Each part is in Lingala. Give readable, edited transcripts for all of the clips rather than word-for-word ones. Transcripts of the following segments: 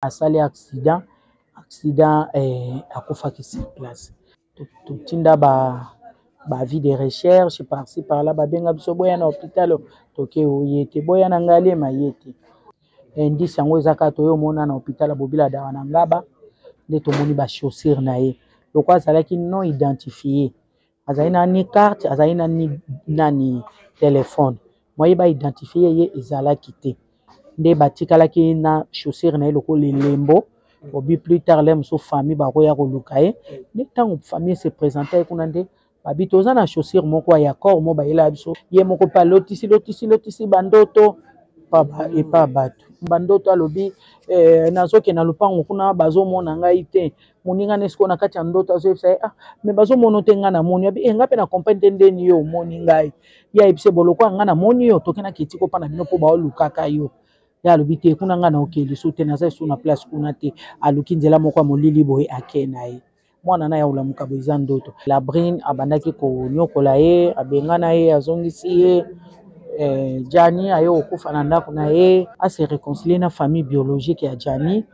Asali accident, accident eh, akufaki sur place. Totinda ba ba vie de recherche par-ci par-là, babenga biso boya na hôpital, toke oye te, boya na Ngaliema ye te. Indice yango eza kaka toye omona na hôpital ya Bobila Dawa na Ngaba, nde tomoni ba chaussures na ye lokola azalaki non identifié, azali na ni carte, azali na ni nani telefone, moye ba identifie ye ezalaki te, nde batikalaki na chaussure na ye lokola elembo. Obi plus tard le mosusu famille bakoya koluka ye, nde ntango famille se présente ye kuna, nde babi toza na chaussure moko ya corps mo bayela biso. Ye moko mpe alotisi lotisi lotisi bandoto epa bato bandoto, alobi eh, nazokende na lopango kuna, bazomona ngai te. Moninga na esiko na kati ya ndoto azoyebisa ye: "Ah, me bazomona te, ngai namoni." Abi eh, ngai mpe na comprendre te ndeni yo omoni ngai. Ye ayebisi boloko: "Ngai namoni yo, tokendaki etiko mpa na bino mpo baolukaka yo." Ye alobi: "Te, kuna ngai naokende lisusu te, naza lisusu na place kuna te." Aluki nzela moko ya molili boye, ake na ye. Mwana na ya kolamuka boye, eza ndoto. Labrine abandaki konyokola ye, abengana ye, azongisi ye. Eh, Jani aye kokufa na ndako na ye. Ase réconcilier na famille biologique ya Jani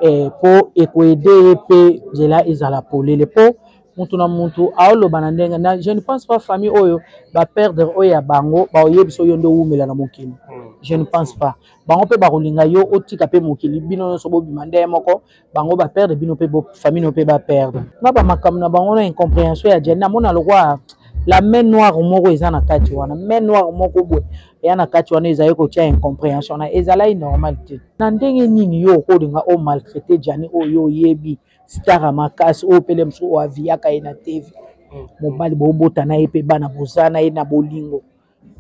mpo eh, ekoede ye mpe nzela ezala polele, mpo mutu na mutu aoloba na ndenge na. Je ne pense pas famille oyo baperdre oyo ya bango baoyebisa oyo nde owumela na mokili. Je ne pense pas bango mpe bakolinga yo otika mpe mokili, bino nyonso bobima ndenge moko. Bango baperdre, bino mpe famille no mpe baperdre. Nga bamakambo na bango na incompréhension ya Jani, namona lokwa la main noire moko eza na kati wana, main noire moko boye eya na kati wana, ezali kotia incompréhension na ezalaki normal te. Na ndenge nini yo okolinga omaltraite Jani oyo oyebi star ya makasi, oyo pele mosusu oyo aviaka ye na TV, mobali bobota na ye mpe bana boza na ye na bolingo,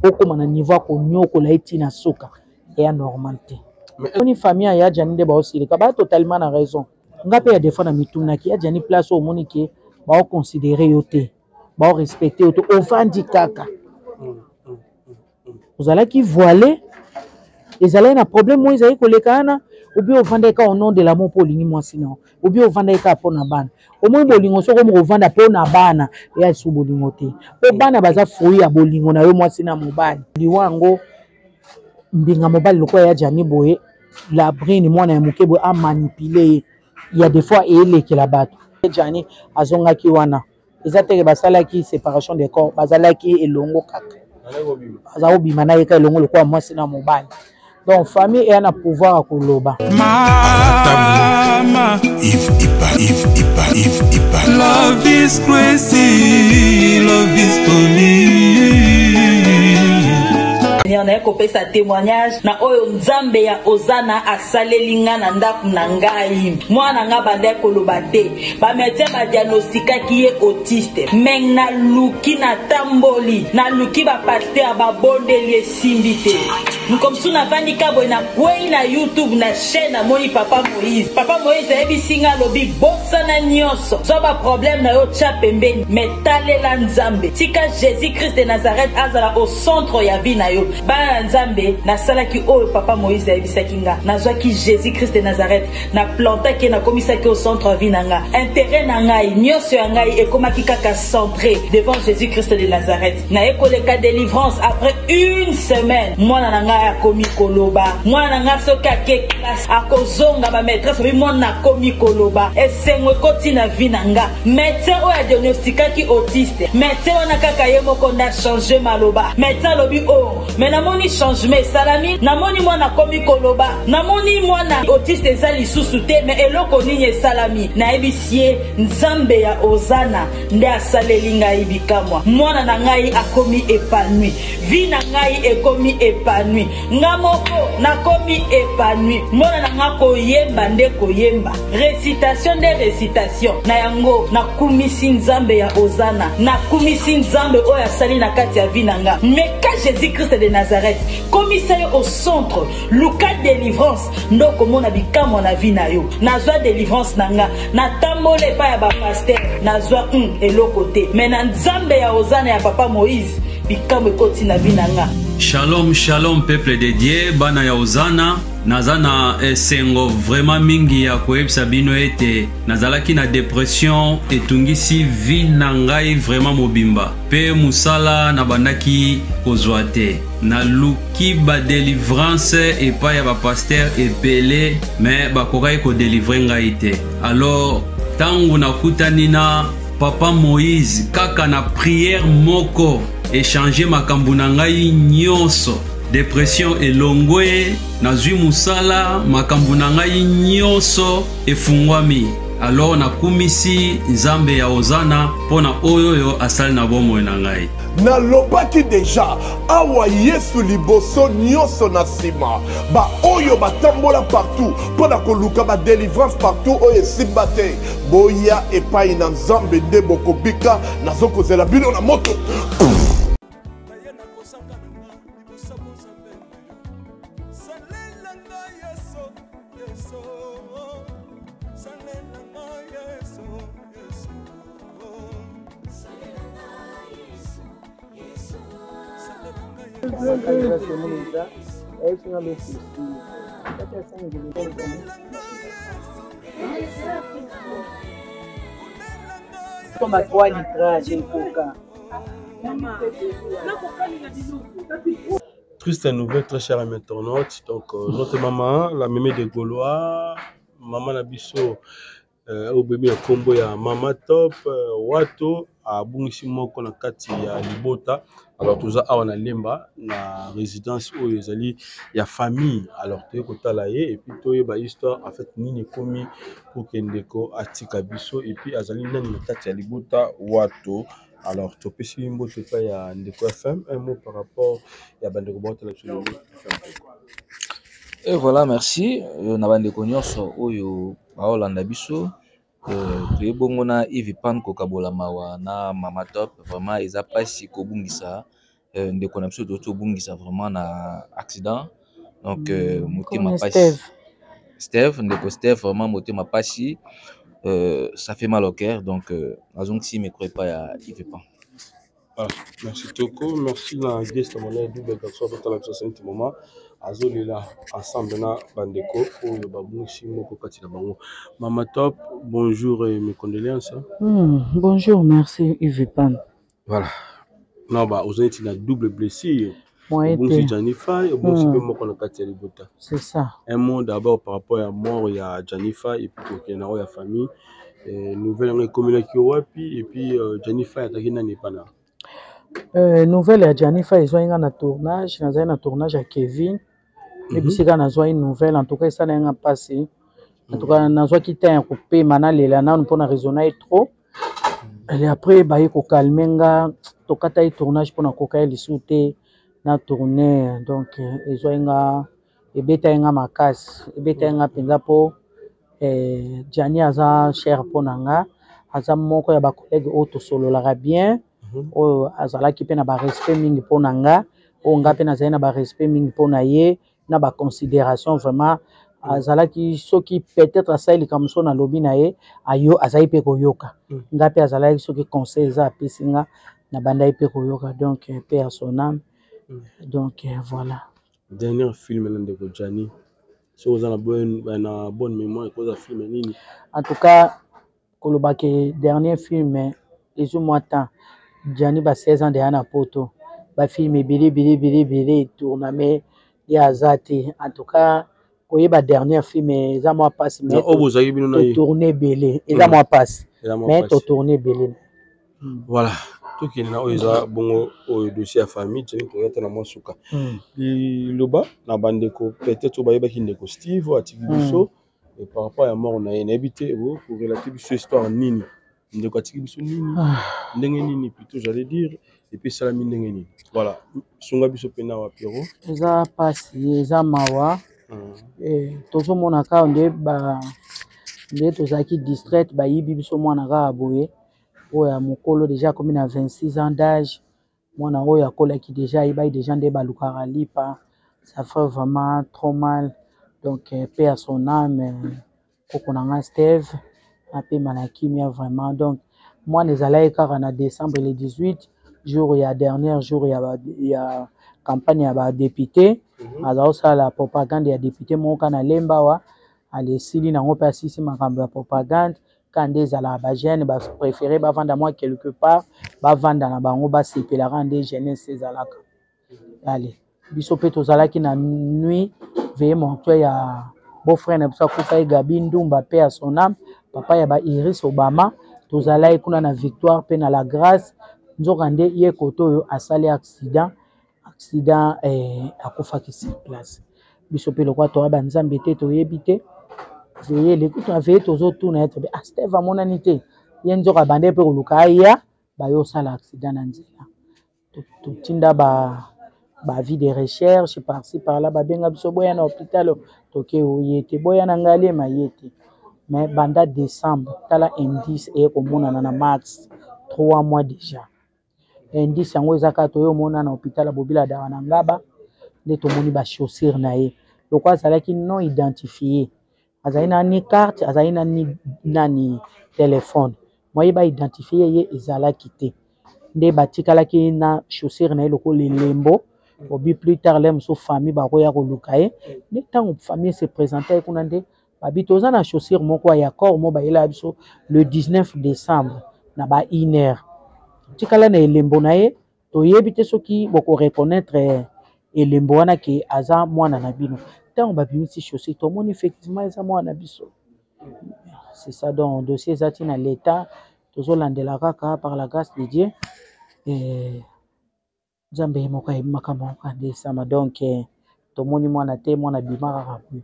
okóma na niveau ya konyokola ye ntina suka? Eya normal te. Oni famille ya Jani nde baosilika, baya totalement na raison. Nga mpe ya des fois na mitunaki ya Jani, place oyo omoni ke baoconsidere yo te, baorespecte yo te, ovandi kaka, ozalaki voile, ezalaki na problème moko ezalaki koleka wana, obi ovandaki kaka au nom de l'amour mpo olingi mwasi na yo, obi ovandaki kaka mpo na bana. Omoni bolingo, soki omo kovanda mpo na bana, eya lisusu bolingo te, mpo bana baza fruit ya bolingo na yo mwasi na mobali. Liwa yango, mbinga mobali lokola ya Jani boye, Labrine mwana ya moke boye amanipule ye, ya des fois eyelekela bato. Jani azongaki wana, eza teke basalaki séparation de corps, bazalaki elongo kaka, aza kobima na ye ka elongo lokola mwasi na mobali. Donc famille eya na pouvoir ya koloba. Mama Yves Ipa, Yves Ipa, Yves Ipa. Love is crazy, love is funny. Naye kopesa témoignage na oyo Nzambe ya Ozana asaleli nga na ndako na ngai. Mwana nga bandaki koloba te, bamédecin badiagnostikaki ye autiste, me naluki, natamboli, naluki bapasteur, babondeli, esimbi te. Mokomosu navandi ka boye, nakwei na YouTube na chaîne, namoni papa Moïse. Papa Moïse ayebisi nga, alobi: "Bosana nyonso, zwa baproblème na yo, tya pembeni, me talela Nzambe, tika Jésus Christ de Nazareth azala au centre ya vie na yo." Bana na Nzambe, nasalaki oyo papa Moïse ayebisaki nga. Nazwaki Jésus Christ de Nazareth, naplantaki ye, nakomisaki au centre ya vie na nga. Intérêt na ngai nyonso ya ngai ekomaki kaka centré devant Jésus Christ de Nazareth. Naye koleka délivrance, après une semaine mwana na ngai akomi koloba. Mwana na ngai soki ake classe, akozonga, bamaîtresse babi: "Mwana akomi koloba." Esengo ekoti na vie na nga. Médecin oyo adiagnostikaki autiste, médecin wana kaka ye moko nde achange maloba. Médecin alobi: "O oh, me namoni changement esalami, namoni mwana akomi koloba, namoni mwana autiste eza lisusu te, me eloko nini esalami?" Nayebisi ye: "Nzambe ya Ozana nde asaleli ngai bikamwa. Mwana na ngai akomi épanoui, vie na ngai ekomi épanoui, nga moko nakomi épanoui. Mwana na nga koyemba nde koyemba, récitation nde récitation." Na yango nakumisi Nzambe ya Ozana, nakumisi Nzambe oyo asali na kati ya vie na nga. Meka Jésus Christ de Nazareth, komisa ye au centre, luka délivrance nde okomona bikamwa na vie na yo. Nazwa délivrance na nga, natambola epai ya bapasteur, nazwa eloko te, me na Nzambe ya Ozana ya papa Moïse, bikamwa ekoti na vie na nga. Shalom shalom peuple de Dieu bana ya Ozana naza na esengo vraiment mingi ya koyebisa bino ete nazalaki na depression etungisi vie na ngai vraiment mobimba mpe mosala nabandaki kozwa te naluki badelivrance epai ya bapaster ebele me bakokaki kodelivre ngai te alors ntango nakutani na papa moïse kaka na priere moko echange makambo na ngai nyonso depression elongwe nazwi mosala makambo na ngai nyonso efungwami alors nakumisi nzambe ya ozana mpo na oyo oyo asali na bomoi na ngai Nalobaki deja awa Yesu liboso nyonso na nsima baoyo batambola partout mpo na koluka ba delivrance partout oyo esimba te boya epai na Nzambe nde bokobika nazokozela bino na moto. Comme à 3 litrages ekoka. Triste nouvelle, très chère amis internautes. Donc, euh, notre maman, la mémé des Gaulois, maman Nabiso, euh, oyo boyebi na nkombo ya mama top euh, wato abungisi moko na kati ya libota alors toza awa na lemba na résidence oyo ezali ya famille alors toye kotala ye epuis toyeba histoire en fait nini ekomi mpo ke ndeko atika biso epuis azali nani na kati ya libota wato alors topesi mbote epai ya ndeko fm un mot par rapport ya bandeko baotala biso lelo fm. Et voilà, merci. Euh, na bandeko nyonso oyo baolanda biso euh, toye bongo na Yves Pan kokabola mawa na Mama Top. Vraiment eza pasi kobungisa euh, ndeko na biso toki kobungisa vraiment na accident. Donc euh, mm, motema pasi. Steve, ndeko Steve, vraiment motema pasi. Euh, ça fait mal au cœur. Donc euh, nazongisi micro epai ya Yves Pan. Ah, merci Toko, merci na guest mon double garçon azotala biso sainte moment azolela ensemble na bandeko oyo babungisi moko kati na bango. Mama Top, bonjour et mes condoléances. Bonjour, merci Yves Pan. Voilà. Non ba oza neti na double blessure. Obungisi Jennifer, obungisi mpe moko na kati ya libota. C'est ça. Un mot d'abord par rapport ya mort ya Jennifer et puis kokende na oyo ya famille. Eh, nouvelle yango ekomelaki yo wapi et puis euh, Jennifer azalaki nani epa na euh, nouvelle ya Jennifer ezwaki nga na tournage nazali na tournage ya Kevin mm -hmm. ebisika nazwaki nouvelle en tout cas esalaki nga mpasi en tout cas mm -hmm. nazwaki temps ya kopema nalela nanu mpo na raisonna ye trop mm -hmm. et après baye kokalme nga tokata ye tournage mpo nakoka ye lisusu te na tourne donc ezwaki nga ebetaki nga makasi ebetaki nga mpenza mpo eh, Gianni aza cher mpo na nga aza moko ya bacollègue oyo tosololaka bien mhm. oyo azalaki mpe na barespect mingi mpo na nga oyo nga mpe nazali na barespect mingi mpo na ye na baconsidération vraiment mhm. azalaki soki peut-être asali likambo so nalobi na ye ayo azali mpe koyoka mhm. nga mpe azalaki soki conseil eza apesi nga nabandaki mpe koyoka donc mpe ya son âme donc euh, voilà dernier film na ndeko Gianni soki oza na bonne, na bonne mémoire ekoza film nini en tout cas koloba ke dernier film ezwi mwa temps Gianni ba 16 ans deya na poto bafilme ebele ebele ebele ebele etourna mais ye aza te en tout cas koyeba dernier film eza mwa mpasi mais totourne ebele eza mwa mpasi mais totourne ebele hmm. Voilà, tokende na oyo eza bongo oyo dossier ya famille tozali koya ta na mwa suka hmm. Liloba na bandeko peut-être oyo bayebaki ndeko Steve oyo atiki biso hmm. Et par rapport ya mort na ye nayebi te korelate biso histoire nini ndeko atiki biso nini ah. Ndenge nini plutôt j'allais dire epuis esalami ndenge nini voilà sunga biso mpe na wa Pierrot. Eza mpasi eza mawa hmm. Eh, tozomona kaka nde ba nde tozalaki distraite bayibi biso mwana kaka boye oyo ya mokolo deja akomi na 26 ans d'âge mwana oyo akolaki deja ayebaki deja nde balukaka lipa ça fait vraiment trop mal donc euh, paix à son âme euh, koko na nga Steve apema na kimia vraiment donc mwana ezalaki kaka na décembre le 18 jour ya dernier jour ya, ya campagne ya badepute. Aza kosala propagande ya député moko kaka na Lemba awa. Ale esili nango mpe asisi makambo ya propagande. Kaka nde ezalaka, bajeune bapréféré bavanda mwa quelque part, bavanda na bango, basepelaka nde jeunesse ezalaka. Ale biso mpe tozalaki na nuit veillée mortuaire ya beau-frère na biso akufa ye, Gabi Ndumba, mpe ya son âme, papa ya ba Iris Obama. Tozalaki kuna na Victoire mpe na La Grâce. Nzoka nde ye kote oyo asali accident, akufaki sur place. Biso mpe lokwa toya banzambe te, toyebi te. Veillée eleki, to veillée, tozotuna ye tobe: "Ah, Steve amonani te." Ye nzoka abande mpe koluka aya, baye osala accident na nzela. Totinda ba baavis de recherche par-ci par-là, babenga biso: "Boya na hôpital." Toke, oye te. "Boya na Ngaliema." Ye te. Mais banda décembre, tala indice eye komonana na mars, 3 mois déjà. Indice yango eza kaka toye omona na hôpital ya Bobila Dawa na Ngaba, nde tomoni bachaussure na ye. Lokwa azalaki non identifié, azali na ni carte, azali na ni nani telefone, moye baidentifie ye ezalaki te. Nde batikalaki na chaussure na ye lokola elembo. Obi plus tard le mosusu famille bakoya koluka ye. Nde ntango famille se présente ye kuna, nde babi: "Toza na chaussure moko ya corps mo bayelaka biso le 19 décembre na ba 1 heure, tikala na elembo na ye. Toyebi te soki bokoreconnaître elembo wana ke aza mwana na bino." Ntango babimisi chaussure, tomoni effectivement eza mwana na biso. C'est ça. Donc dossier eza ntina l'état, tozolandela kaka. Par la grâce de Dieu, Nzambe ye moko ayebi makambo moko nde esama. Donc tomoni mwana te, mwana bima kaka boye.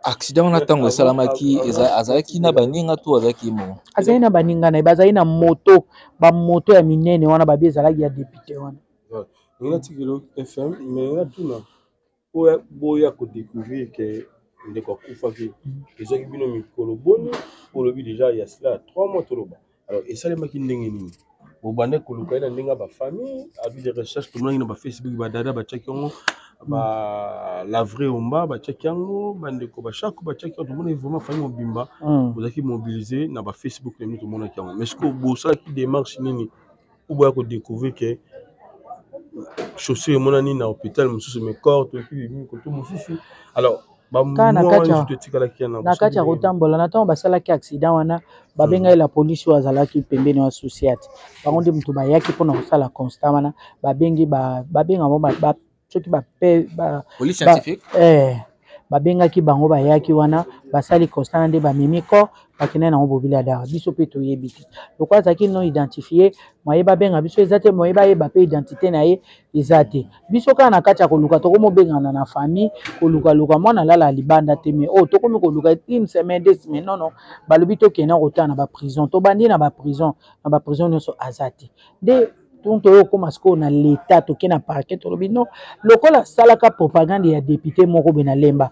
Accident wana, ntango esalamaki, azalaki na baninga to azalaki ye moko? Azali na baninga na ye, bazali na moto, bamoto ya minene wana babi ezalaki ya député wana. Ndenge natikeli FM, mais natuna: oyo boya kodécouvrir ke ndeko akufaki, ezwaki bino mikolo boni? Olobi déjà ya sila ya 3 mois. Toloba alors, esalemaki ndenge nini? Bobande koluka ye na ndenge ya bafamille, avis de recherche? Tomonaki na bafacebook, badada batiaki yango, ba la vraie omba batiaki yango, bandeko bashako batiaki yango. Tomonaki vraiment famille mobimba bozalaki mobilisé na bafacebook na bino, tomonaki yango. Mais ce que bosalaki démarche nini po boya kodécouvrir ke chaussure emonani na hôpital mosusu, mais corps toyoki bimi koto mosusu? Alors Kaka na kati bamwa etikalaki yana? Na kati ya kotambola, na ntango basalaki accident wana, babengaki la polisi oyo azalaki pembeni wa Susiate. Bango nde moto bayaki mpona kosala constat wana. Babengi, babenga bango soki bape Police scientifique. Babengaki bango, bayaki wana, basali constat, nde bamemi corps, bakende nango Bobila Dawa. Biso mpe toyebi te. Lokola azalaki non identifié, moye babenga biso eza te, moye bayeba mpe identité na ye eza te. Biso kaka na kati ya koluka, tokomobengana na famille, kolukaluka mwana alala ya libanda te. Mais oyo tokomi koluka une semaine, 2 semaines, nono balobi tokende kotala na baprison. Tobandi na baprison, na baprison nyonso aza te. Nde toyo okóma sikoyo na leta, toke na parquet, tolobi non, lokola asalaka propagande ya député moko boye na Lemba,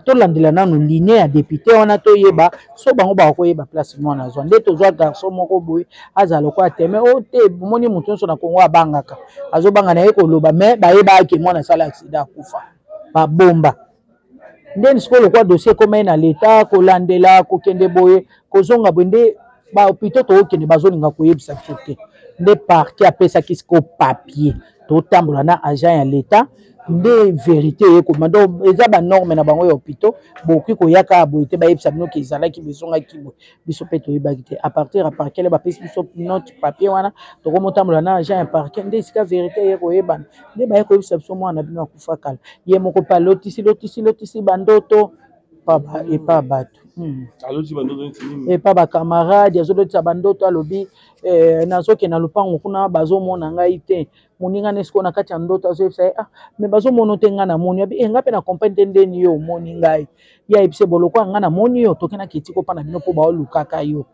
tolandela nanu ligne ya député wana, toyeba so bango bakoyeba place mwana azwa. Nde tozwa garçon moko boye, azala lokola teme o te. Omoni, moto nyonso na Kongo abangaka, azobanga na ye koloba, mais bayebaka ke mwana asala accident, akufa, babomba. Ndeni sikoyo lokwa dossier ekóma ye na leta, kolandela, kokende boye, kozonga boye, nde bahôpitaux tookende, bazolinga koyebisa biso te. Nde parquet apesaki sikoyo papier, totambola na agent ya leta, nde vérité eyekoma. Donc eza banorme na bango ya hôpitaux, bokoki koya kaka boye te, bayebisa bino ke ezalaki, bezongaki boye. Biso mpe toyebaki te. À partir ya parquet le bapesi biso note, papier wana, tokomotambola na agent ya parquet, nde esika vérité eye koyebana. Nde baye koyebisa biso: "Mwana bino akufa kala." Ye moko mpe alotisi, lotisi, lotisi bandoto epa bato. Aloti bandoto neti nini? Epa bacamarade azolotisa bandoto. Alobi nazokende na lopango kuna, bazomona ngai te. Moninga ne sikoyo na kati ya ndoto azoyebisa ye: "Ah, mais bazomona te, ngai namoni." Abi ngai mpe na comprendre te ndeni yo omoni ngai. Ye ayebisi: "Bolokwa ngai namoni yo, tokendaki etiko mpa na bino mpo baolukaka yo."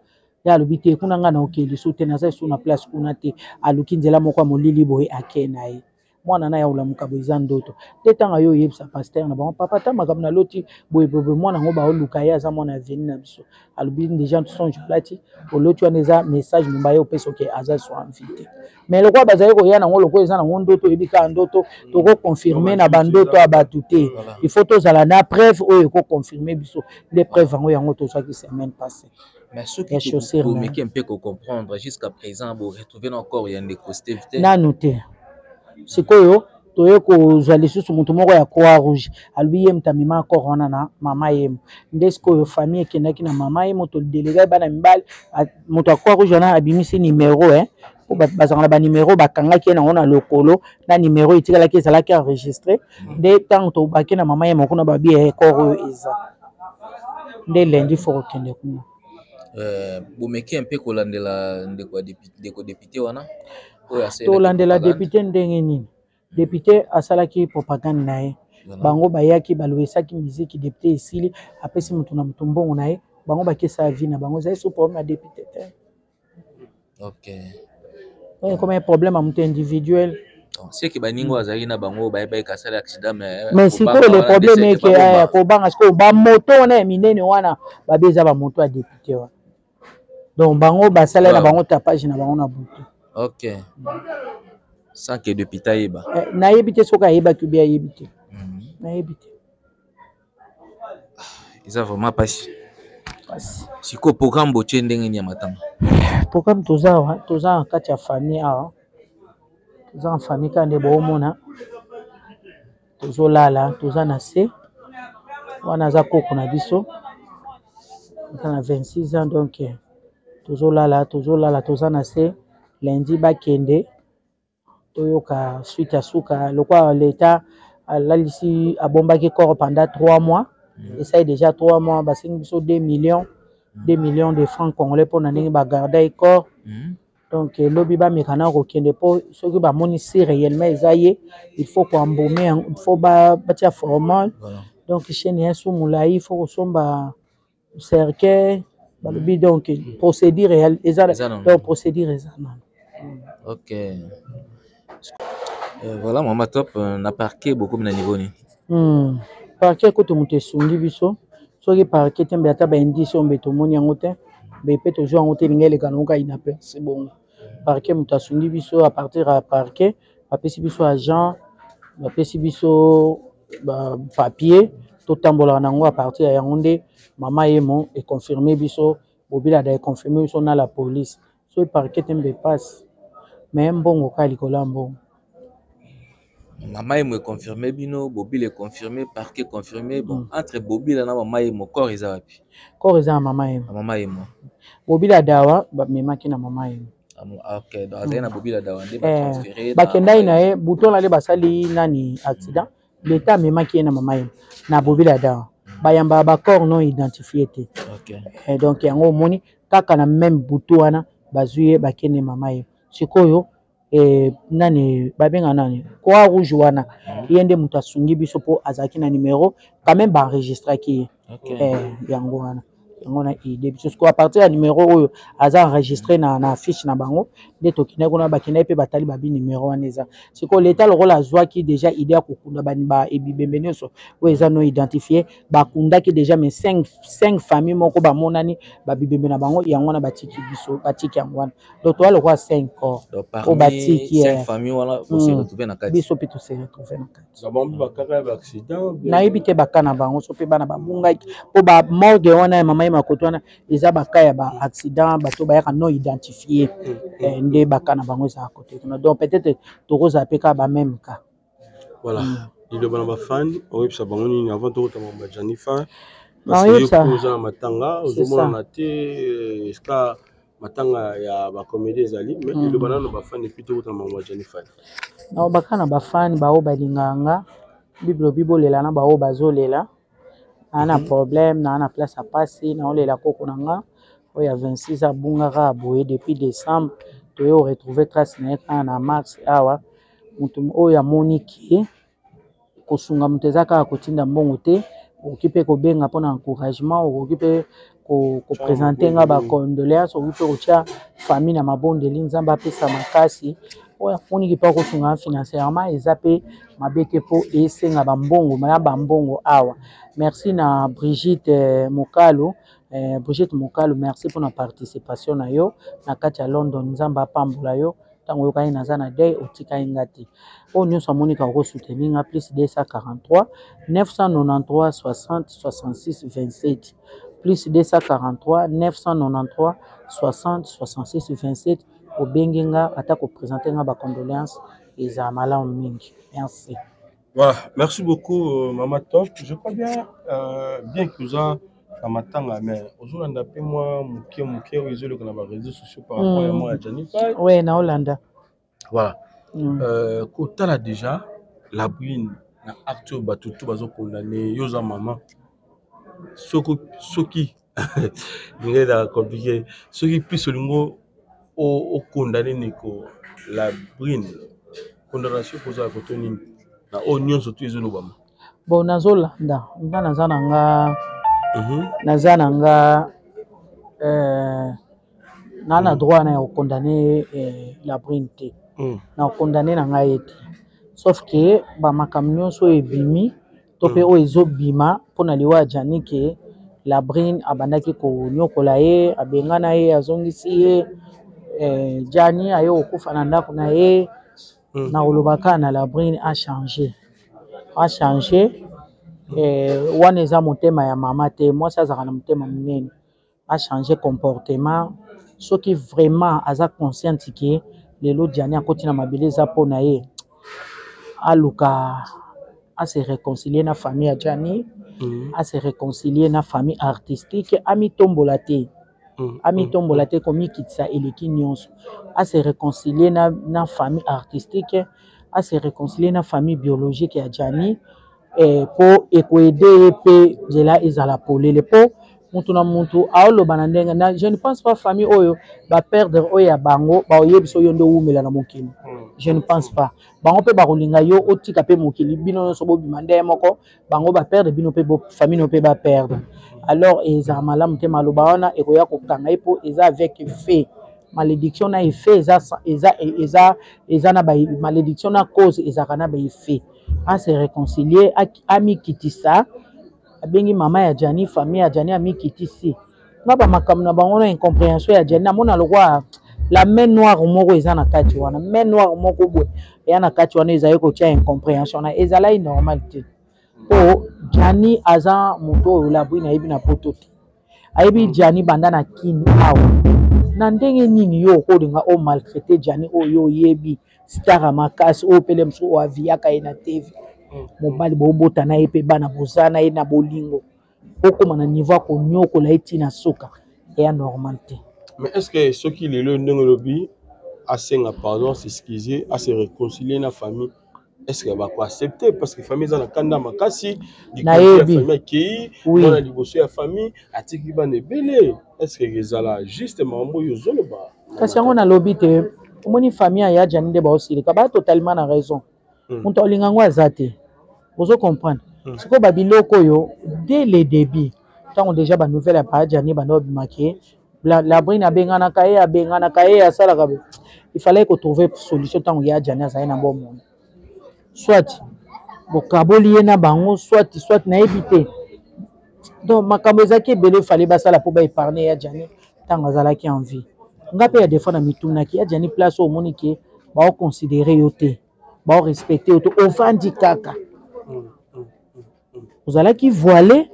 Ye alobi: "Te, kuna ngai naokende so te, naza esu na place kuna te." Aluki nzela moko ya molili boye, ake na ye. Mwana na ya olamuka boye, eza ndoto te. Ntango yo oyebisa pasteur na bango: "Papa, ta makambo naloti boye boye, mwana yango baoluka ye, aza mwana aveni na biso." Alobi: "Déjà songe plati oloti wana eza message momba ye opesa oke aza so invité." Mais lokola bazali koya nango, lokola eza nango ndoto, oyebi kaka ndoto, tokoconfirme na bandoto ya bato te. Il faut tozala na preuve oyo ekoconfirme biso. Nde preuve yango tozwaki semaine passée. Mais soki tomeki mpe kocomprendre, jusqu'à présent boretrouve na corps ya ndeko Steve te? Nanu te. Sikoyo Toye kozwa lisusu moto moko ya Croix Rouge, alobi ye moto amema corps wana na mama Yemo. Nde sikoyo famille ekendaki na mama Yemo, todelegaki bana mibali. Moto ya Croix Rouge wana abimisi numero, eh, po bazalaka na banimero, bakangaki ye nango na lokolo na nimero etikalaki, ezalaki enregistré. Nde ntango tobaki na mama Yemo kuna, babi eh, corps oyo eza nde lundi fo kokende kuna. Bomeki mpe kolandela ndeko ya ndeko député wana oyo asalelaki Tolandela propagande? Député ndenge nini? Député asalaki propagande na ye. Bango bayaki, balowesaki miziki, député esili, apesi moto na moto mbongo na ye, bango bakesala vie na bango. Ezali so problème ya député te. Oyo ekoma problème ya moto individuel. Donc, c'est que baninga oyo azalaki na bango bayebaki asala accident, mais Mais sikoyo le problème eke kobanga sikoyo bamoto wana ya minene wana, babi eza bamoto ya député wana. Donc bango basala na bango tapage na bango na butu. Ok, sans que député ayeba? Eh, nayebi te soki ayebaki obi ayebi te. Nayebi te. Eza vraiment mpasi. Pasi. Sikoyo programme botie ndenge nini ya matanga? Programme, toza awa, toza na kati ya famille awa, toza na famille kaka nde boomona, tozolala, toza na se wana. Aza koko na biso, aza na 26 ans. Donc tozolala, tozolala, toza na se. Lundi bakende, toyoka suite ya suka. Lokola leta alalisi, abombaki corps pendant 3 mois, esali déjà 3 mois, basengi biso 2 millions, 2 millions de francs congolais mpona ndenge bagarder corps. Donc elobi bameka na kokende, mpo soki bamoni si réellement eza ye, il faut koembaumer yango, il faut batia formol. Donc chaîne ya su molai, il faut kosomba cercueil, balobi. Donc procédure eza. Eza nano. Donc procédure eza nano. Ok. Voilà, mama Top, na parquet bokomi na niveau nini? Parquet kutu moto esungi biso. Soki parquet te, mbe ata baindice oyo mbe tomoni yango te, mbe mpe tozwa yango te, elingi eleka nango kaka inaperçu bongo. Parquet moto asungi biso. À partir ya parquet, bapesi biso agent, bapesi biso bapapier, totambolaka nango. À partir ya yango nde mama Yemo econfirme biso, Bobilada econfirme biso na la police. Soki parquet te, mbe pasi, mais mbongo kaka likolo ya mbongo. Mama Yemo econfirme bino, Bobila econfirme, parquet confirmé. Bon, entre Bobila na mama Yemo, corps eza wapi? Corps eza na mama Yemo. Na mama Yemo. Bobila Dawa bamemaki na mama Yemo. Ah, ok, donc azali na Bobila Dawa nde batransféré? Bakendaki na ye butu wana nde basali nani accident. Leta amemaki ye na mama Yemo na Bobila Dawa. Bayambaka bacorps non identifié te. Donc yango omoni kaka na même butu wana bazwi ye, bakende mama Yemo. Sikoyo nani babenga nani, Croix Rouge wana, ye nde moto asungi biso mpo azalaki na numéro quand même, baenregistraki ye. Yango wana, yango na aide biso. Sikoyo à partir ya numéro oyo aza enregistré na fiche na bango, nde tokendaki kuna, bakendaki mpe batali, babi numéro wana eza. Sikoyo leta lokola azwaki déjà idée ya kokunda ebibembe nyonso oyo eza non identifié, bakundaki déjà, mais cinq famille moko bamonani babibembe na bango, yango wana batiki biso, batiki yango wana. Donc toza lokola cinq corps oyo batiki. Biso mpe tose retrouve na kati. Nayebi te baka na bango so mpe bana babungaki, mpo bamorgue wana ya mama ye makoto wana eza baka ya baaccident, bato bayaka non identifié, nde baka na bango ezala kote kuna. Donc peut-être tokozala mpe kaka bameme cas. Voilà, liloba na bafani, oyebisa bango nini avant tokota mambo ya Janifa? Parce que oza na matanga, ozomonana te esika matanga ya bacomédie ezali, mais liloba nano bafani, et puis tokota mambo ya Janifa. Baka na bafani baoyo balingaka nga, Bible obi bolela na baoyo bazolela. Naa na problème, naa na place ya pasi, naolela koko na nga oyo ya 26 abungaka boye depuis décembre. Toye oretrouve trace na ye kaka na mars awa. Moto oyo amoni ke kosunga moto eza kaka kotinda mbongo te, okoki mpe kobenga mpona encouragement, okoki mpe koprésente nga bacondoléance, okoki mpe kotia famille na mabondeli, Nzambe apesa makasi. Oyo amoniki mpe akosunga nga financièrement, eza mpe mabe te, mpo esenga bambongo na bambongo awa. Merci na Brigitte Mokalo, Brigitte Mokalo, merci mpona participation na yo na kati ya London. Nzambe apambola yo. Ntango oyokani naza na deuil, otikali nga te. Oyo nyonso amonika okosoutenir nga, plus 243 993 60 66 27, plus 243 993 60 66 27. Obengi nga ata koprésente nga bacondoléance. Ezala malamu mingi. Merci. Voilà, merci beaucoup Maman Top. Je crois bien, bien que oza na matanga, mais ozolanda mpe mwa moke moke oyo ezoleka na baréseaux sociaux par rapport ya mwa ya Gianni Fay. Oui, naolanda. Voilà. Kotala déjà la brune na acte oyo bato tu bazokondane, yo oza mama, soki ndenge ezalaka compliqué, soki plus olingo okondane ndeko la brune, condamnation kozala koto nini na oyo nyonso tu ezolobama? Bon, nazolanda nga, naza na nga, naza na nga na droit na ya kokondane la brune te. Na kokondane na ngai ye te, sauf que bamakambo nyonso oyo ebimi to mpe oyo ezobima mpona liwa ya Gianni, ke la brune abandaki konyokola ye, abengana ye, azongisi ye, Gianni aye kokufa na ndako na ye. Na koloba kaka na la brune achange, achange. Wana eza motema ya mama te. Mwasi azalaka na motema monene, achange comportement. Soki vraiment aza consciente ke lelo Gianni akoti na mabele eza mpo na ye, aluka ase réconcilier na famille ya Gianni, ase réconcilier na famille artistique, amitombola te. Amitombola te, komikitisa eleki nyonso. Ase réconcilier na famille artistique, ase réconcilier na famille biologique ya Gianni, po ekoaider ye mpe nzela ezala polele, mpo mutu na mutu aoloba na ndenge na. Je ne pense pas famille oyo baperdre oyo ya bango baoyebisa oyo nde owumela na mokili. Je ne pense pas bango mpe bakolinga yo otika mpe mokili, bino nyonso bobima ndenge moko. Bango baperdre bino mpe, famille no mpe baperdre, alors ezala malamu te. Maloba wana ekoya kokanga ye, mpo eza avec effet malédiction na effet, eza na malédiction na cause, ezalaka na baeffet. Ase réconcilier, amikitisa, abengi mama ya Gianni, famille ya Gianni, amikitisi nga bamakambo na bango na incompréhension ya Gianni. Namona lokwa la main noire moko eza na kati wana, main noire moko boye eya na kati wana, ezali kotia incompréhension na ezalaki normal te, mpo Gianni aza moto oyo labwi nayebi na poto te, ayebi Gianni banda na Kini awa. Na ndenge nini yo okolinga omaltraite Gianni oyo oyebi, star ya makasi, oyo pele mosusu oyo aviaka ye na TV, mobali bobota na ye mpe bana, boza na ye na bolingo, okóma na niveau ya konyokola ye ntina suka, eya normal te. Mais est ce que soki lelo ndenge olobi asenga pardon, s'excuser, ase réconcilier na famille, est ce que bakoaccepte? Parce que famille eza na kanda makasi. Nayebi. Famille akei mwana liboso ya famille, atiki bana ebele. Est ce que ezala juste makambo oyo ozoloba? Kasi yango nalobi te. Omoni, famille ya Gianni nde baosilika, baa totalement na raison. Moto alinga yango aza te, ozo comprendre? Sikoyo babiloko oyo, dès le début, ntango déjà banouvelle ya paa Gianni banda obimaki, Labrine abenganaka ye, abenganaka ye, asalaka, il fallait kotrouver solution ntango ya Gianni azali na bomoi. Soit bokaboli ye na bango, soit nayebi te. Donc makambo ezalaki ebele fallait basala mpo baépargne ya Gianni ntango azalaki en vie. Nga mpe ya des fois na mitunaki ya Gianni, place oyo omoni ke baoconsidere yo te, baorespecte yo te, ovandi kaka, ozalaki voile,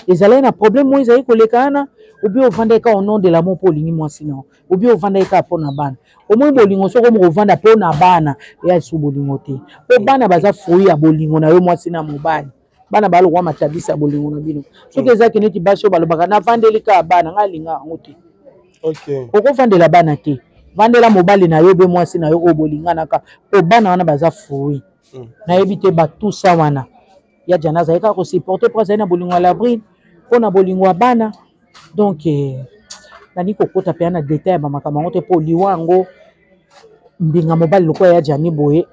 ezalaki na problème oyo ezalaki koleka wana, obi ovandaki kaka au nom de l'amour mpo olingi mwasi na yo, obi ovandaki kaka mpo na bana. Omoni, bolingo, soki omo kovanda mpo na bana, eya lisusu bolingo te, mpo bana baza fruit ya bolingo na yo mwasi na mobali. Bana balokwa matabisi ya bolingo na bino. Soki ezaki neti basi oyo balobaka navandeli kaka bana, ngai alinga yango te. Okovandela bana te, vandela mobali na yo be mwasi na yo oyo bolinganaka, mpo bana wana baza fruit. Nayebi te, batusa wana ya Gianni azali kaka kosupporte mpo azali na bolingo ya Labrine, mpo na bolingo ya bana. Donc nani kokota mpenza na detail ya bamakambo yango te, mpo liwa yango, mbinga mobali lokola ya Gianni boye,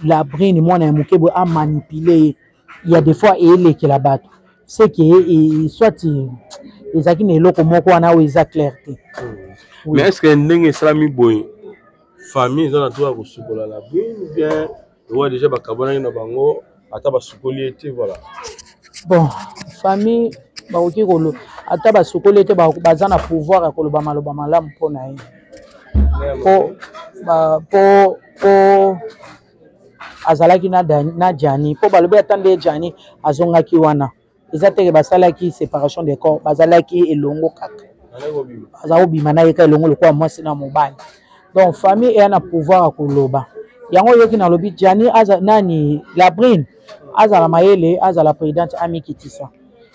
Labrine mwana ya moke boye amanipule ye, ya des fois eyelekela bato, c'est que soit ezalaki na eloko moko wana oyo eza clair te. Oui. Mais est ce que ndenge esalami boye, famille eza na droit ya kosukola Labrine, ou bien owa déjà bakabwanaki na bango, ata basukoli ye te, voilà? Bon, famille bakoki kolo, ata basukoli ye te, baza na pouvoir ya koloba maloba malamu mpo na ye, po azalaki na Gianni, mpo balobi ata nde Gianni azongaki wana, eza teke basalaki séparation de corps, bazalaki elongo kaka, aza kobima na ye ka elongo lokola mwasi na mobali. Donc famille eya na pouvoir ya koloba. Yango oyoki nalobi Gianni aza nani, Labrine azala mayele, azala présidente, amikitisa,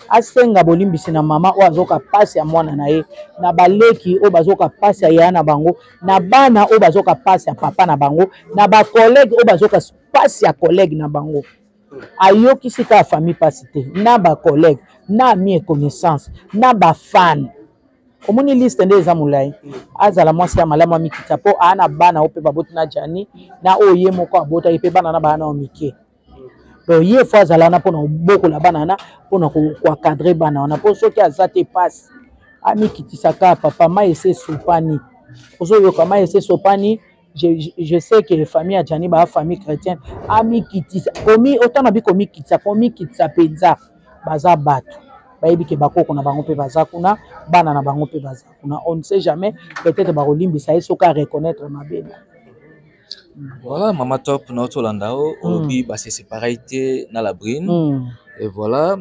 asenga bolimbisi na mama oyo azoka pasi ya mwana na ye, na baleki oyo bazoka pasi ya yaya na bango, na bana oyo bazoka pasi ya papa na bango, na bacollègue oyo bazoka pasi ya collègue na bango. Ayokisi kaka famille pasi te, na bacollègue, na ami et connaissance, na bafan. Omoni liste nde eza molai. Azala mwasi ya malamu, amikitisa, mpo aa na bana oyo mpe baboti na Jani, na oyo ye moko abotaki mpe bana na bana oyo mike. Donc ye fo azala wana mpona kobokola bana wana, mpona koencadrer bana wana, mpo soki aza te, pasi. Amikitisa kaka, papa. Mai ese esopani, ozoyoka, mai ese esopani. Je sais que famille ya Jani baa famille chrétienne. Amikitisa, komi otana bi komikitisa, komikitisa mpenza. Baza bato bayebi ke bakoko na bango mpe baza kuna, bana na bango mpe baza kuna. On ne sait jamais, peut-être bakolimbisa ye soki areconnaître mabe na. Voilà, mama Top, na otolanda o olobi base séparé te na Labrine. Et voilà,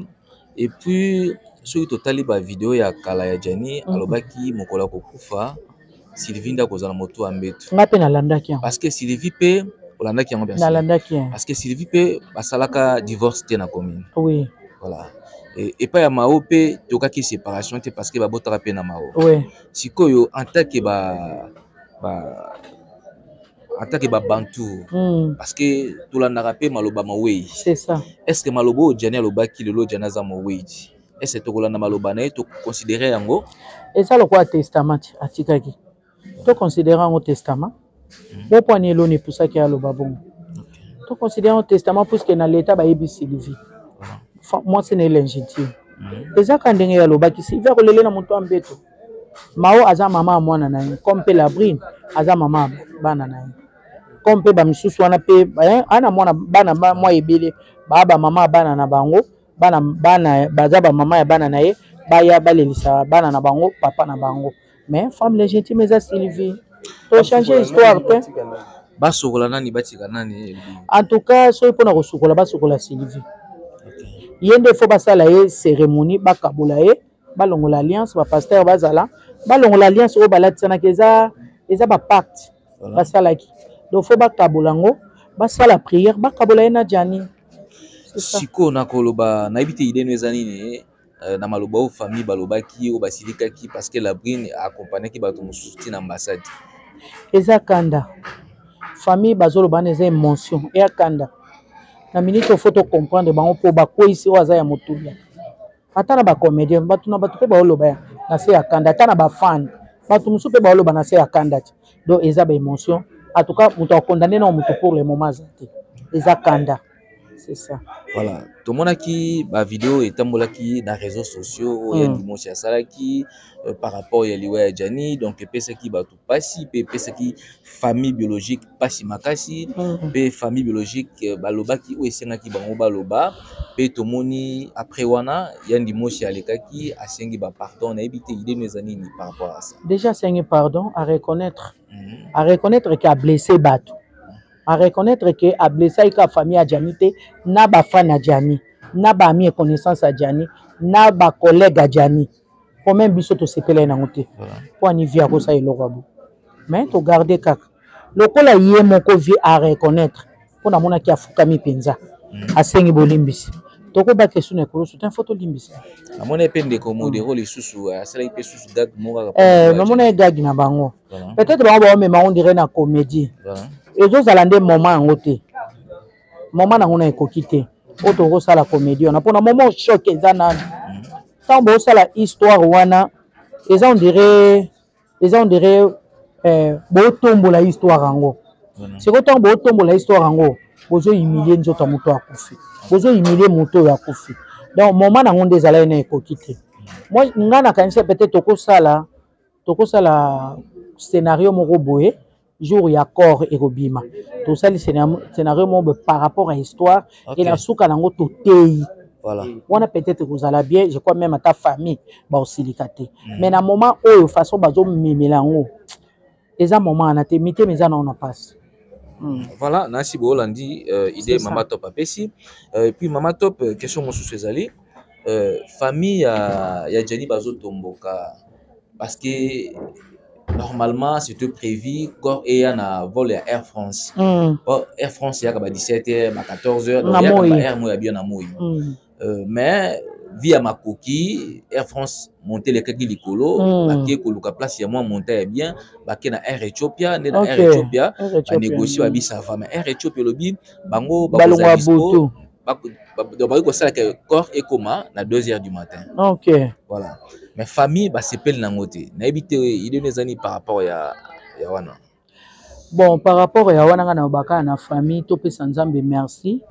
et puis soki totali bavideo ya kala ya Jani, alobaki mokolo ya kokufa, Sylvie nde akozala moto ya mbeto. Nga mpe nalandaki yango. Parce que Sylvie mpe, olandaki yango bien sûr. Nalandaki yango. Parce que Sylvie mpe basalaka divorce te na commune. Oui. Voilà, epai ya Mao mpe tokaki séparation te, parce que babotaka mpe na Mao. Oui. Sikoyo en tant que ba en tant que babantu, parce que tolandaka mpe maloba mawei. C'est ça. Est ce que maloba oyo Jani alobaki, lelo Jani aza mowei ti, est ce que tokolanda maloba na ye, toconsidérer yango? Eza lokola testament atikaki, toconsidérer yango testament. Po mpo ani eloni epusaki aloba bongo, toconsidérer yango testament, puisque na leta bayebi Sylvie mwasi na ye légitime. Eza kaka ndenge ye alobaki, Sylvie akolele na moto ya mbeto. Mao aza mama ya mwana na ye, comme mpe Labrine aza mama ya bana na ye, comme mpe bamisusu wana mpe ana mwana bana mwa ebele baa bamama ya bana na bango. Bana, bana baza bamama ya bana na ye, baya balelisa bana na bango papa na bango, mais femme légitime eza Sylvie. Tochange histoire te. Basokola nani, batika nani? En tout cas, soki mpona kosukola, basukola Sylvie. Ye nde fo basala ye cérémonie, bakabola ye, balongola alliance, bapasteur bazala balongola alliance oyo balatisanaki. Eza bapacte basalaki, donc fo bakabola yango, basala prière, bakabola ye na Jani. Sikoyo na koloba, nayebi te idée no eza nini na maloba oyo famille balobaki, oyo basilikaki parce que Labrine accompagnaki bato mosusu ntina ambassade. Eza kanda famille bazoloba wana, eza émotion eya kanda na minute oyo. Fo tocomprendre bango, mpo bakweyisi oyo aza ya motuya. Ata na bacomédien, bato na bato mpe baoloba na se ya kanda, ata na bafan, bato mosusu mpe baoloba na se ya kanda ti. Donc eza baémotion. En tout cas, moto akondamner na moto pour le moment aza te, eza kanda, c'est ça. Voilà, tomonaki bavideo etambolaki na réseaux sociaux oyo ya Dimosi asalaki par rapport ya liwa ya Jani. Donc epesaki bato mpasi, mpe epesaki famille biologique mpasi makasi. Mpe famille biologique balobaki oyo esengaki bango baloba. Mpe tomoni après wana ya Ndimosi alekaki, asengi bapardon. Nayebi te idée no eza nini par rapport à ça. Déjà asengi pardon, à reconnaître, à reconnaître ke ablessé bato, à reconnaître ke ablessaki kaka famille ya Jani te, na bafan ya Jani, na baami et connaissance ya Jani, na bacollègue ya Jani. Po même biso tosepela ye nango te, mpo ani vie akosala eloko ya bo. Mais togarde kaka lokola ye moko vie à reconnaître, mpo namonaki afukami mpenza, asengi bolimbisi. Tokobaka esu na ekulusu te, fo tolimbisa. Namoni mpe ndeko Modero lisusu asalaki mpe susu gag moko kaka. Namona ye gag na bango. Peut-être bango baomema on dirait na comédie. Ezozala nde moment yango te, moment nango na ekoki te oyo tokosala comédie wana, mpona moment choc eza nani. Ntango bosala histoire wana, eza on dirait, eza on dirait botombola histoire yango. Sikoyo ntango botombola histoire yango, bozohumilie nzoto ya moto akufi, bozohumilie moto oyo akufi. Donc moment nango nde ezalaki na ekoki te. Moi nga nakanisi peut-être tokosala scénario moko boye, jour ya corps ekobima, tosali scénario moko boye par rapport à histoire. E na suka nango toteyi wana, peut-être kozala bien. Je crois même ata famille baosilika te. Mais na moment oyo, façon bazomemela yango, eza moment wana te, mitema eza nao na mpasi. Voilà, nasi boolandi idée mama Top apesi. Et puis mama Top, question mosusu ezali famille ya Jani bazotomboka parce que Normalement, c'était prévu corps eya na vol ya Air France. Bon, Air France eyaka ba 17 heures, ba 14 heures, donc eyaka ba heure moko ya bien na moi. Mais via makoki, Air France monte elekaki likolo, bake koluka place ya mwa monta ya bien, bake na Air Ethiopia, nde na Air Ethiopia banégocie, babi ça va, mais Air Ethiopia elobi bango balongwa butu. Bakoki kosalaka corps ekoma na 2 heures du matin. Voilà, mais famille basepeli nango te. Nayebi te idée ezani par rapport ya wana. Bon, par rapport ya wana, nga na baka na famille, topesa Nzambe merci.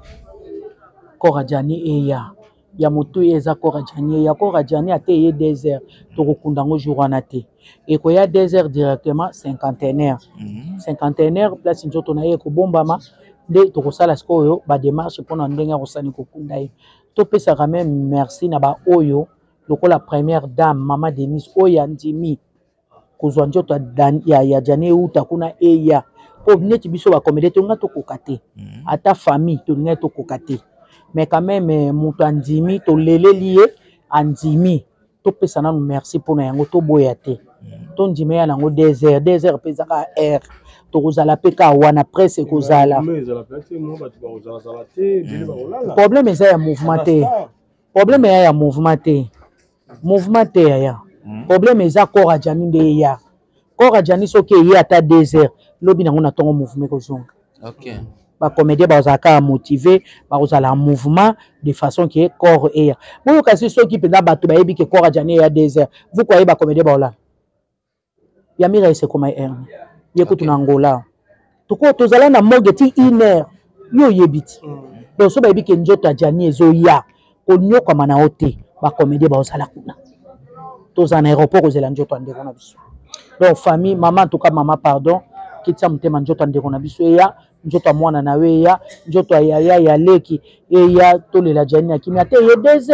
Corps ya Jani eya ya motu eza corps ya Jani eya. Corps ya Jani ate eye 2 heures, tokokunda yango jour wana te. Ekoya 2 heures directement cinquantenaire. Cinquantenaire, place nzoto na ye ekobombama, nde tokosala sikoyo badémarche mpona ndenge ya kosani kokunda ye. Topesaka même merci na baoyo lokola première dame, mama Denise, oyo andimi kozwa nzoto ya Jani euta kuna eya, mpo neti biso bacomédien tolinga tokoka te. Ata famille tolingai tokoka te, mais quand même moto andimi, toleleli ye, andimi. Topesa nanu merci mpona yango, toboya te. Tondima ya nango 2 heures, 2 heures mpe ezaka heure tokozala mpe ka wana, presse ekozala. Problème eza ya mouvement te, problème eya ya mouvement te, mouvement te yaya. Problème eza corps ya Jani nde eya. Corps ya Jani soki eye ata 2 heures, lobi nango na ntongo mouvement ekozonga. Bacomédien bazala kaka motivé, bakozala mouvement de façon ke corps eya. Boyoka si soki mpenza bato bayebi ke corps ya Jani eya 2 heures, vous croyez bacomédien baolala? Ya Mira esekoma heure ye kutu na Angola, toko tozala na morgue ti une heure, yo oyebi ti. Donc so bayebi ke nzoto ya Jani ezoya, konyokwama na yo te, bacomédien baozala kuna. Tozala na aéroport kozela nzoto ya ndeko na biso. Donc famille, mama, en tout cas mama, pardon, kitisa motema. Nzoto ya ndeko na biso eya, nzoto ya mwana na yo eya, nzoto ya yaya, ya leki eya. Tolela Jani na kimia te. Ye 2 heures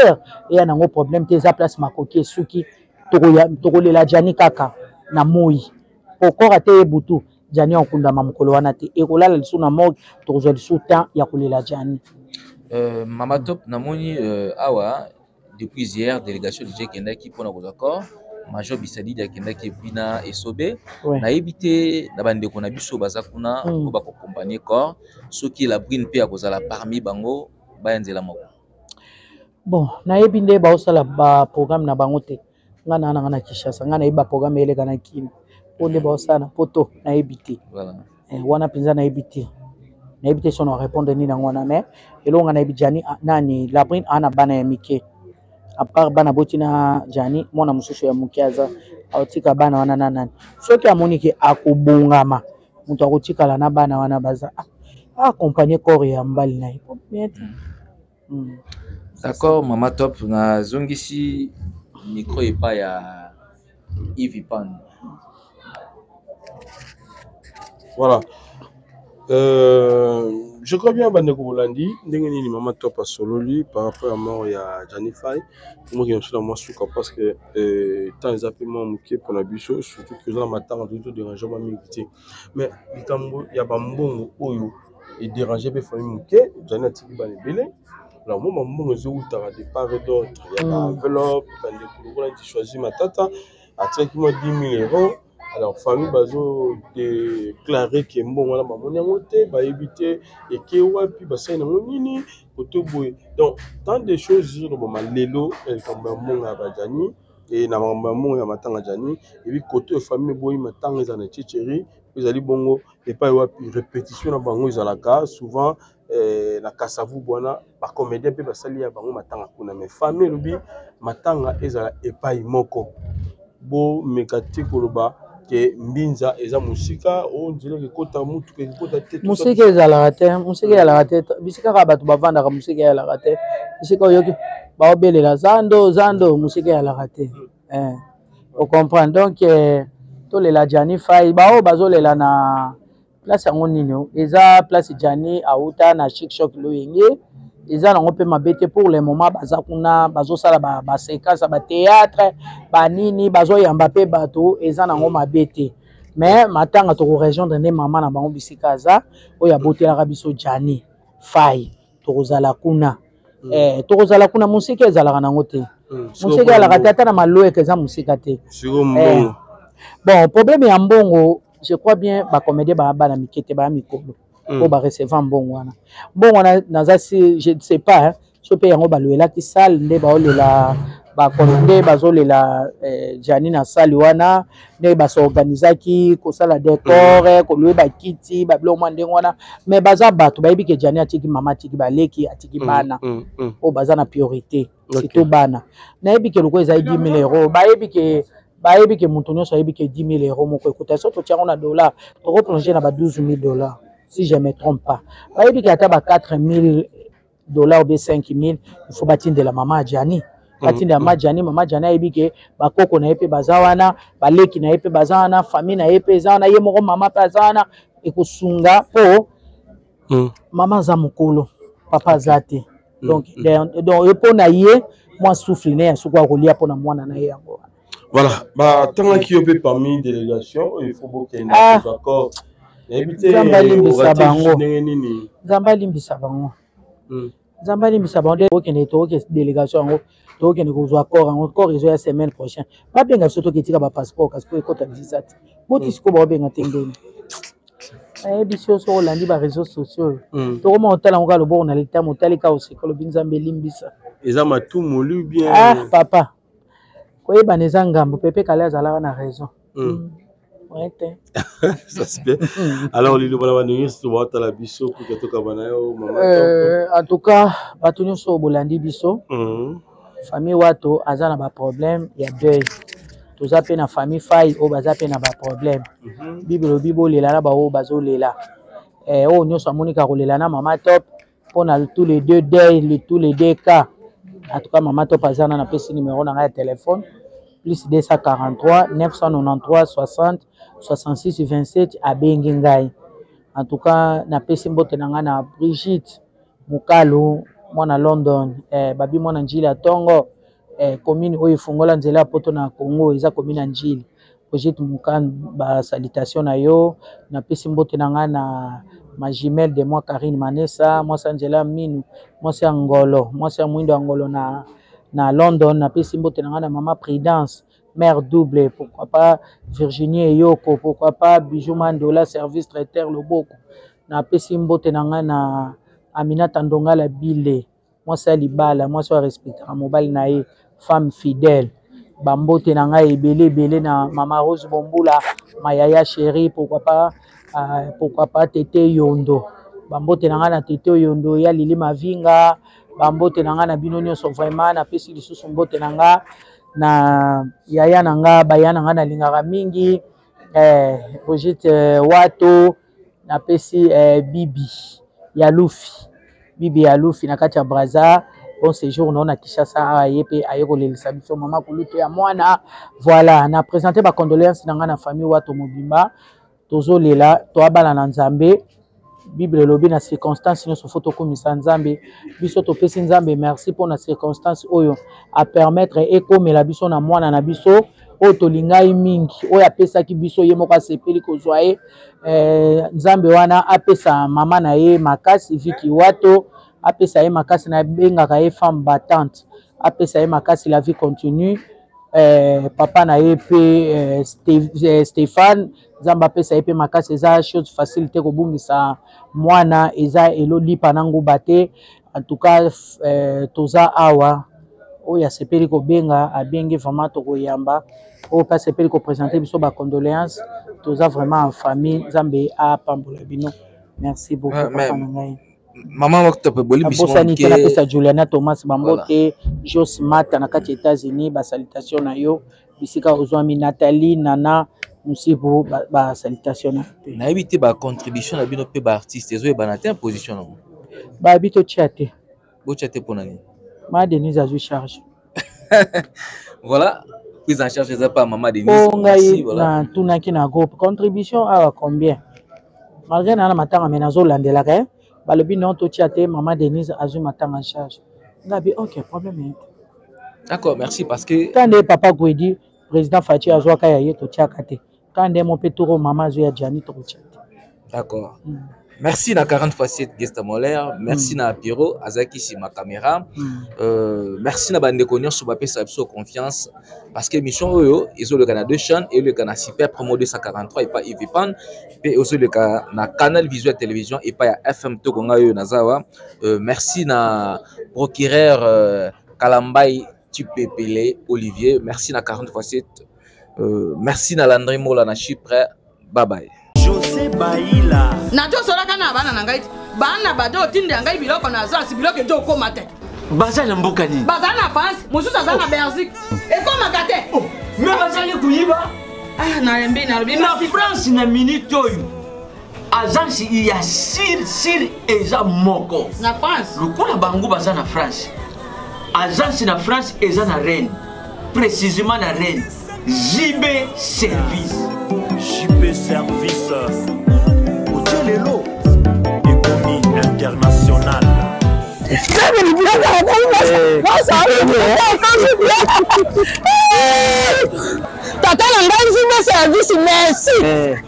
eya nango problème te, eza place makoki esuki. Tokolela Jani kaka na moi okora te. Ye butu, Jani akundama mokolo wana te, ekolala lisusu na morgue, tokozwa lisusu temps ya kolela Jani. Mama Top, namoni awa depuis hier délégation déjà ekendaki mpona kozwa corps. Major Bisadidi akendaki et puis na Esobe. Nayebi te na bandeko na biso baza kuna po bakoaccompagner corps, soki Labrine mpe akozala parmi bango, baya nzela moko. Bon, nayebi nde baosala baprogramme na bango te. Nga na nanga na Kinshasa, nga nayebi baprogramme eleka na Kini mpo nde baosala na poto, nayebi te. Wana mpenza nayebi te, nayebi te sono répondre nini yango wana. Mais eloko nga nayebi, Jani nani, Labrine aa na bana ya mike, à part bana boti na Jani, mwana mosusu ya moke aza. Aotika bana wana na nani? Soki amoni ke akobongama, moto akotikala na bana wana baza accompagne corps ya mobali na ye, bien te. D'accord, mama Top, nazongisi micro epai ya Yves Pan. Voilà, je crois bien bandeko bolandi ndenge nini mama Top asololi par rapport ya mort ya Jani Fai. Tomoki na biso na mwa suka parce que temps eza mpe mwa moke mpona biso, surtout ke oza na matanga, toki todérange mwa mingi te. Mais likambo ya bambongo oyo edérange mpe famille moke. Jani atiki bana ebele. Alors mo bambongo ezowutaka de part et d'autre ya baenveloppe. Bandeko lokola neti Choisi Matata atiaki mwa 10 000 euros. Alors famille bazodéclarer ke mbongo wana bamoni yango te, bayebi te eke wapi, basali nango nini koto boye. Donc tant de choses ezolobama lelo ya likambo ya mbongo ya bajani e na makambo ya mbongo ya matanga Jani. Ebi kote oyo famille eboyi matanga eza na Tchétchéri, ezali bongo epai wapi répétition na bango ezalaka souvent na Kasavubu wana. Bacomédien mpe basali ya bango matanga kuna, mais famille elobi matanga ezala epai moko. Bomeka te koloba ke mbinza eza mosika, o nzela ekekota, mutuka ekekota te. Mosika ezalaka te, mosika ezalaka te. Bisika kaka bato bavandaka, mosika ezalaka te. Bisika oyoki baobelela zando zando, mosika ezalaka te. Ocomprendre? Donc tolela Jani Fai. Baoyo bazolela na place yango nini, eza place Jani auta na Chic Choc Loyenge, eza nango mpe mabe te. Pour le moment baza kuna, bazosala baséquence ya bathéâtre banini, bazoyamba mpe bato, eza nango mabe te. Mais matanga tokorejoindre nde mama na bango bisika aza, oyo abotelaka biso Jani Fai, tokozala kuna. Tokozala kuna. Mosika ezalaka nango te, mosika ezalaka te. Ata na Malweka eza mosika te. Bon, problème ya mbongo, je crois bien bacomédien baa bana mike te, baa mikolo oyo barecevoir mbongo wana. Mbongo wana naza si, je ne sais pas, hein, so mpe yango balwelaki salle nde baolela nde bazolela Jani na salle wana, nde basorganizaki kosala décor, kolouer bakiti, babiloko mwa ndenge wana. Mais baza bato bayebi ke Jani atiki mama, atiki baleki, atiki bana oyo baza na priorité, surtout bana. Nayebi ke lokola ezali 10 000 euros, bayebi ke moto nyonso ayebi ke 10 000 euros moko ekota so totia yango na dollar, tokoplonger na ba 12 000 dollars, si je me trompe pas. Bayebi ke ata ba 4 000 dollars ou bien 5 000, il faut batindela mama ya Jani, batindela mama Jani. Mama Jani ayebi ke bakoko na ye mpe baza wana, baleki na ye mpe baza wana, famille na ye mpe eza wana, ye moko mama mpe aza wana, ekosunga mpo mama aza mokolo, papa aza te. Donc ye, mpo na ye, mwa souffle ne ya soki akolia mpo na mwana na ye, yango wana. Voilà, batangaki yo mpe parmi délégation oyo il faut bokende kozwa accord. Nayebi te. Nzambe alimbisa bango. Ndenge nini? Nzambe alimbisa bango. Nzambe alimbisa bango. Nde tokende, tokoke délégation yango, tokokende kozwa accord yango. Accord ezoya semaine prochaine. Babenga biso, toketika bapasseport, kasi po ekota visa te. Boti sikoyo baobenga te ndeni nayebi so soki olandi baréseaux sociaux oyo, tokoma kotala yango kaka loboko na litama, otali kaka, oseka, olobi Nzambe elimbisa. Eza matumoli bien? Ah papa, koyebana eza ngambo. Pepe Kale azalaka na raison. Ouais te. Ça c'est bien. Alors liloba na bato nyonso baotala biso kuta tokaba na yo, mama. En tout cas, bato nyonso oyo bolandi biso, famille Wato aza na baproblème ya deuil, toza mpe na famille Fai oyo baza mpe na baproblème. Bible elobi bolela na baoyo bazolela. Oyo nyonso amonika kolela na mama Top mpona tous les deux deuil, tous les deux cas. En tout cas, mama Top aza na, napesi numéro na ngai ya téléphone: plus 243 993 60 66 27. Abengi ngai. En tout cas, napesi mbote na ngai na Brigitte Mokalu, mwana London, babi mwana Njili ya ntongo, commune oyo efungola nzela ya poto na Congo eza commune ya Njili. Brigitte Mokalu, basalutation na yo. Napesi mbote na ngai na ma jumelle de moi, Karine Manesa, mwasi ya nzela minu, mwasi ya ngolo, mwasi ya mwindo ya ngolo na London. Napesi mbote na ngai na mama Prudence, mère double, pourquoi pas Virginie Eyoko, pourquoi pas Bijou Mandola, service traiteur loboko. Napesi mbote na ngai na Aminata Ndongala Bile, mwasi ya libala, mwasi oyo arespectaka mobali na ye, femme fidèle. Bambote na ngai ebele ebele na mama Rose Bombula, mayaya chéri, pourquoi pas Tete Yondo. Bambote na ngai na Tete Yondo ya Lili Mavinga. Bambote na ngai na bino nyonso vraiment. Napesi lisusu mbote na ngai na yaya na nga, baya na ngai nalingaka mingi, Brigitte Wato. Napesi Bibi ya Lufi, Bibi ya Lufi na kati ya Braza, bon séjour nao na Kinshasa awa. Ye mpe aye kolelisa biso mama kulutu ya mwana. Voilà, na présente bacondoléance na ngai na famille Wato mobimba. Tozolela, toabala na Nzambe. Bible elobi na circonstance nyonso faut tokumisa Nzambe. Biso topesi Nzambe merci mpona circonstance oyo apermettre ekomela biso na mwana na biso oyo tolingai mingi, oyo apesaki biso ye moko, asepeli kozwa ye. Nzambe wana apesa mama na ye makasi, Viki Wato, apesa ye makasi. Nabengaka ye femme battante, apesa ye makasi. La vie continue. Papa na ye mpe Stéphane, Nzambe apesa ye mpe makasi. Eza chose facile te kobungisa mwana, eza elolipa na nguba te. En tout cas, toza awa. Oyo asepeli kobenga, abengi, vraiment tokoyamba. Oyo mpe asepeli koprésente biso bacondoléance, toza vraiment en famille. Nzambe apambola bino. Merci beaucoup, papa na ngai. Mama Top, bolimbisi. Abosani te, napesa Juliana Thomas bambote, Jos Mata na kati ya États-Unis, basalutation na yo bisika ozwami, Nathalie Nana Musibu, basalutation na yo. Nayebi te, bacontribution na bino mpe baartiste ezoyebana te, position nango. Bayebi totia te. Botya te mpona nini? Ma Denise azwi charge. Voilà, prise en charge eza pa mama Denise. Po ngai natunaki na groupe contribution awa combien, malgré naa na matanga, me nazolandelaka, balobi non, totia te, mama Denise azwi matanga en charge. Ngabi ok, problème ye te. D'accord, merci, parce que ka nde papa Gwedi, président Faci azwaka ya ye, totiaka te. Ka nde mo mpe toro mama azwi ya Jani, tokotia te. D'accord. Merci na 40 fois 7 Gesta Moller, merci na Pierrot azaki sima caméra. Merci na bandeko nyonso bapesa biso confiance parce que émission oyo ezoleka na deux chaînes, ezoleka na Super Promo 243 epa Ivipan pe ezoleka na Canal Visuel Télévision epa ya FM Tokonga oyo nazawa. Merci na procureur Kalambai Tshipepele Olivier, merci na 40 fois 7. Merci na Landry Mola na Chypre. Bye bye. José Baila. Nazosolaka na bana na ngai bana bato otindela ngai biloko na agence biloko ezo okoma te. Baza na mboka nini? Baza na France, mosusu aza na Belgique. Ekomaka te. Oh, mais bazali koyiba. Ah, nalembi nalobi. Na France na minute oyo agence ya sir sir eza moko. Na France. Lokola bango baza na France. Agence na France eza na Rennes. Précisément na Rennes. JB Service. JB Service. Otie lelo ekomi international. Tata na ngai JB Service, merci.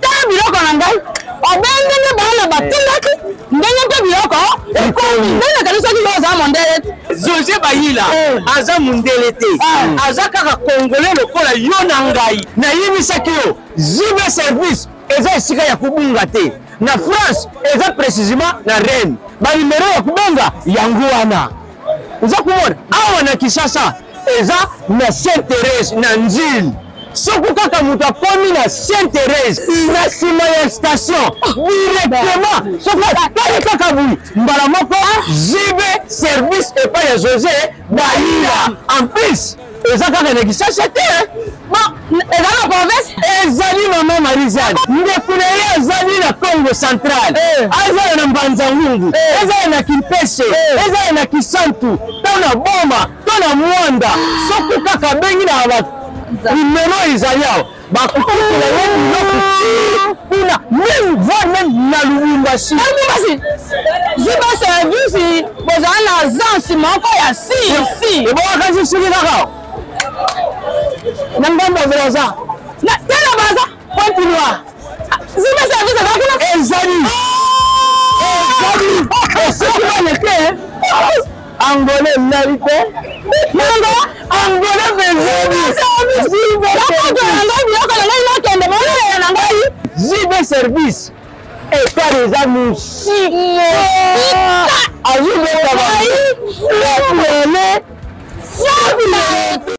Tala biloko na ngai. Obengeli bana batindaki ndenge mpe biloko ekomi. Ndenge nakanisaki yo oza mondele te. José Bayila aza mondele te, aza kaka congolais lokola yo na ngai. Nayebisaki yo JB Service eza esika ya kobunga te. Na France eza précisément na Rennes. Ba numero ya kobenga yango wana. Oza komona awa na Kinshasa eza na Sainte Thérèse na Nzili. Soki kaka moto akomi na Sainte Thérèse na nsima ya station directement, soki atali kaka boye mbala moko JB Service epai ya José Bayila. En plus eza kaka na Kinshasa te, bon eza na province ezali mama Marie-Jeanne ndeko na ye azali na Congo central, azala na Mbanza-Ngungu, ezala na Kimpese, ezala na Kisantu to na Boma to na Mwanda. Soki kaka abengi na ba numero ezali awa, bakokutela ye biloko kuna, même voire même na Lubumbashi. Lubumbashi JB Service bozala na agence moko ya si si ebongaka soki kaka na ngambo ya Brazza na tena Brazza Pointe Noire. JB Service eza kuna ezali ezali soki baleke Angolais nali te Nanga Angolais bezeli Nakoto na ngai biloko na ngai nakende bolela na ngai JB Service etali eza mosika azobeta bango.